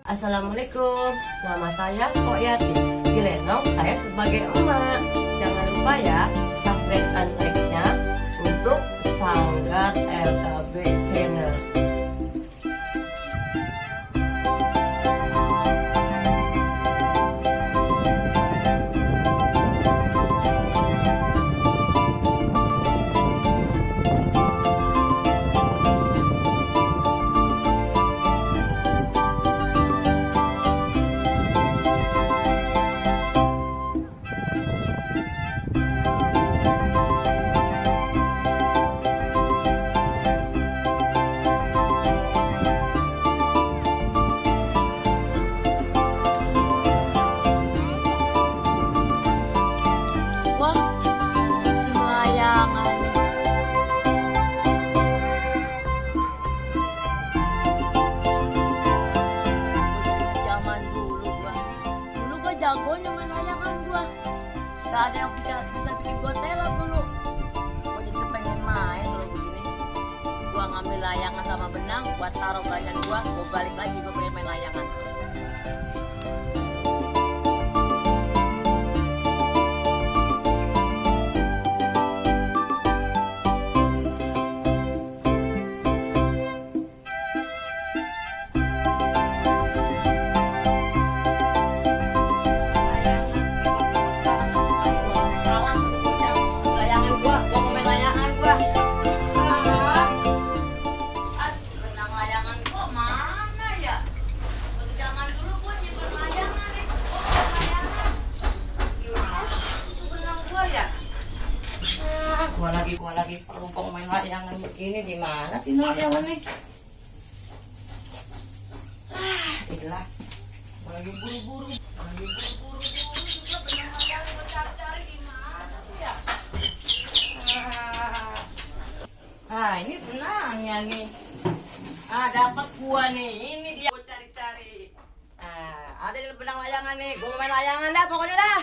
Assalamualaikum, nama saya Kok Yati. Di Lenong saya sebagai emak. Jangan lupa ya, subscribe dan like-nya untuk Sanggar LKB Channel. Jagonya main layangan gua, gak ada yang bisa bikin gua telat dulu. Gua jadi pengen main kalau begini. Gua ngambil layangan sama benang, buat taruh belanjaan gua balik lagi gua pengen main layangan. Gua lagi perlu main layangan begini, di mana sih layangan nih? Inilah, gua lagi buru-buru juga benang layangan gua cari-cari di mana sih ya? Ini benangnya nih. Dapat gua nih. Ini dia gua cari-cari. Ada di benang layangan nih. Gua mau main layangan dah pokoknya dah.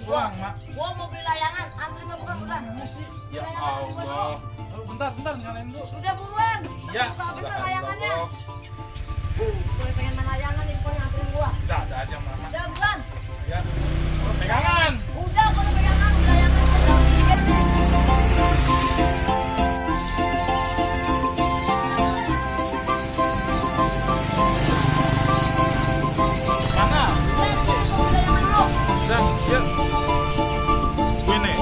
Gua mau beli layangan, antri nggak bukan udah. Ya Allah. Bentar nyalain dulu. Udah buruan. Ya. Habis layangannya. Gue pengen main layangan nih, pokoknya anterin gua. Udah ada aja mama. Udah buruan. Ya. Pegangan. Udah gua udah pegangan layangan udah. Mana? Udah, ya. Ini.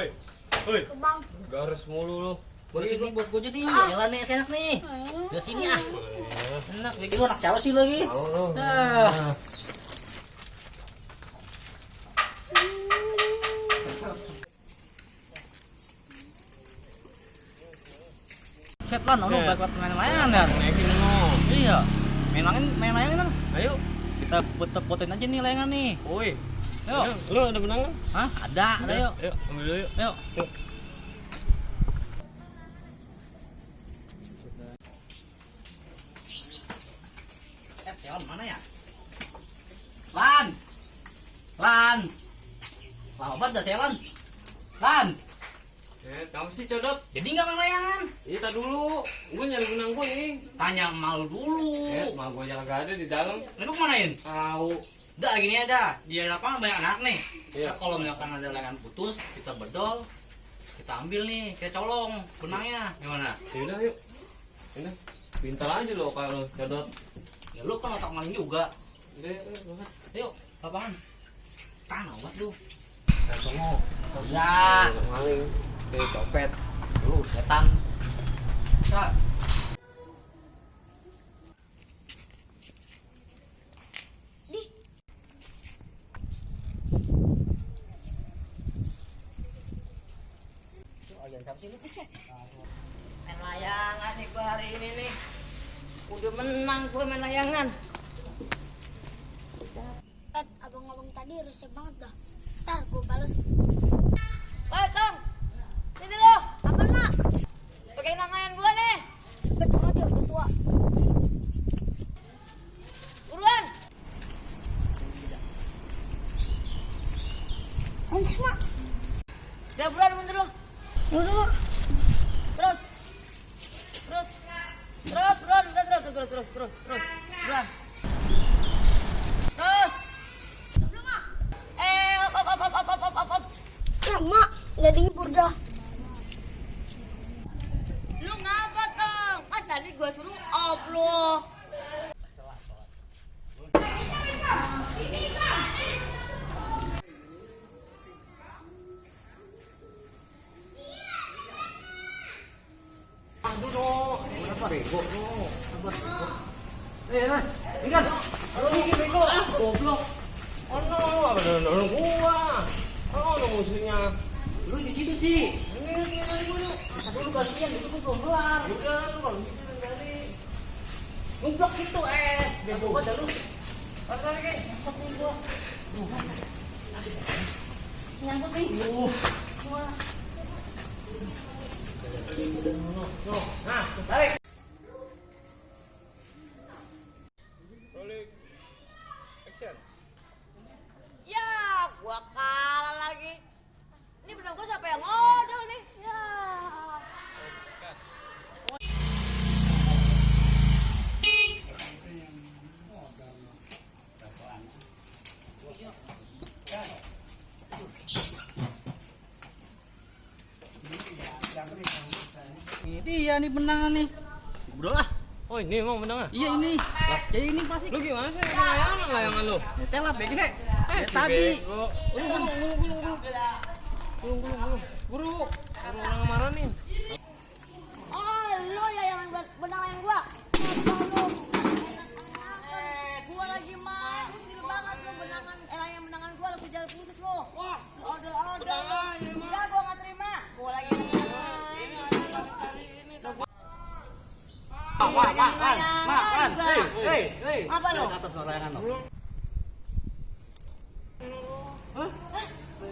Hei, hei, Bang. garis mulu lu. Buat sini buat gue jadi. Jalan nih enak nih. Ke sini ah. Enak. Bikin lu anak siapa sih lagi? Tahu lu. Nah. Set lan, lu buat main-mainan ya. Naikin lu. Iya. Main-mainin kan. Ayo. Kita puter-puterin aja nih layangan nih. Woi. Yuk. Lu ada benang kan? Hah? Ada yuk. Yuk, ambil dulu yuk. Yuk. Yuk. Seon mana ya? Lan. Lan. Lama banget dah Seon. Lan. Kamu sih codot. Jadi nggak main layangan? Iya, tak dulu. Gue nyari benang gue nih. Tanya malu dulu. Mah gue yang gak ada di dalam. Lu kemanain? Tahu. Udah gini ada. Di lapangan banyak anak nih. Iya. Nah, kalau misalkan ada layangan putus, kita bedol, kita ambil nih, kita colong benangnya. Gimana? Yaudah yuk. Ini pintar aja lo kalau codot. Ya lu kan otak maling juga. Udah, banget. Yuk, lapangan. Tanah buat lu. Nah, semua. Ya. Maling. Kayak copet. Lu setan. Sa. Main layangan nih gue hari ini nih. Udah menang gue main layangan. Abang-abang tadi resep banget dah. Ntar gue bales. Woi, Tong. Sini lo. Apaan, Mak? Pakai nangayan gue nih. Betul banget ya, udah tua. Buruan. Hans, Mak. Udah buruan bentar lo. Yaudah, Mak. Terus. Terus. Terus, buruan. Udah terus. Buruan. Terus. Op. Ya, Mak. Jadi ngibur dah. Lu ngapa, Tong? Kan tadi gue suruh op lo. Aduh dong, kenapa bego lo? Nah, ini kan. Ini bego, goblok. Oh no, apa nolong gua? Oh no musuhnya. Lu di situ sih. Ini tadi dulu. Dulu kasihan itu tuh belum keluar. Udah, lu kalau gitu dari. Ngeblok gitu bego banget lu. Tarik lagi. Nyangkut nih. Nah, tarik. Rolling. Action. Ya, gua kalah lagi. Ini benang gua siapa yang ngodol nih? Ya. Ini dia nih benangan nih. Udah lah. Oh, ini emang benangnya? Iya ini. Jadi ini plastik. Lu gimana sih layangan lu? Nyetel lah bego. Si Tadi. bego. Buru. Orang marah nih. Oh, lo ya yang benang yang gua. Gua lagi main, usil banget lu benangan gua lu kejar kusut lu. Wah, order. Enggak, gua enggak terima. Gua lagi main. Hei. Apa lo? Atas layangan lo.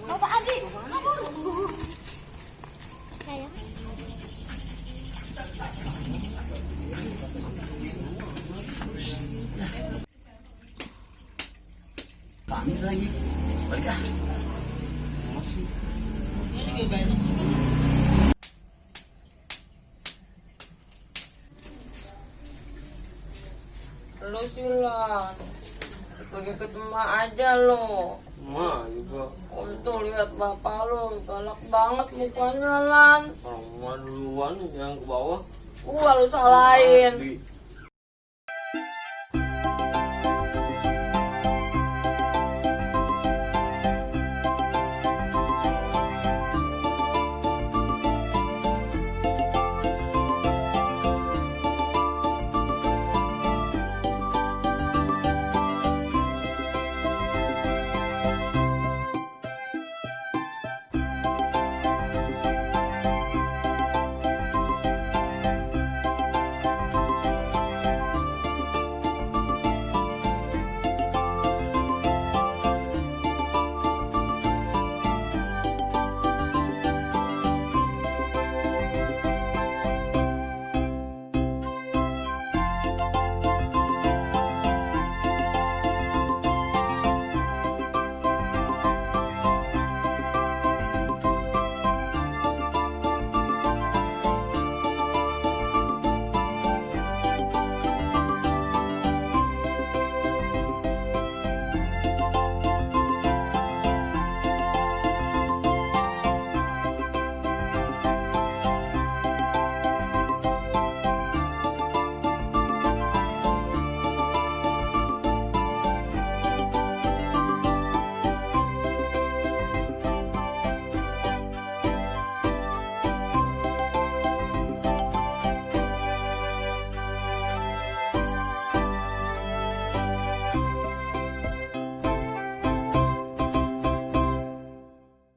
Bapak Adi, kabur. Kayak. Panggil lagi. Balik ah. Masih. Ini juga banyak. Lo sih lah. Pergi ke emak aja lo. Emak juga. Untuk lihat bapak lo galak banget mukanya Lan. Orang duluan yang ke bawah. Gua lu salahin. Di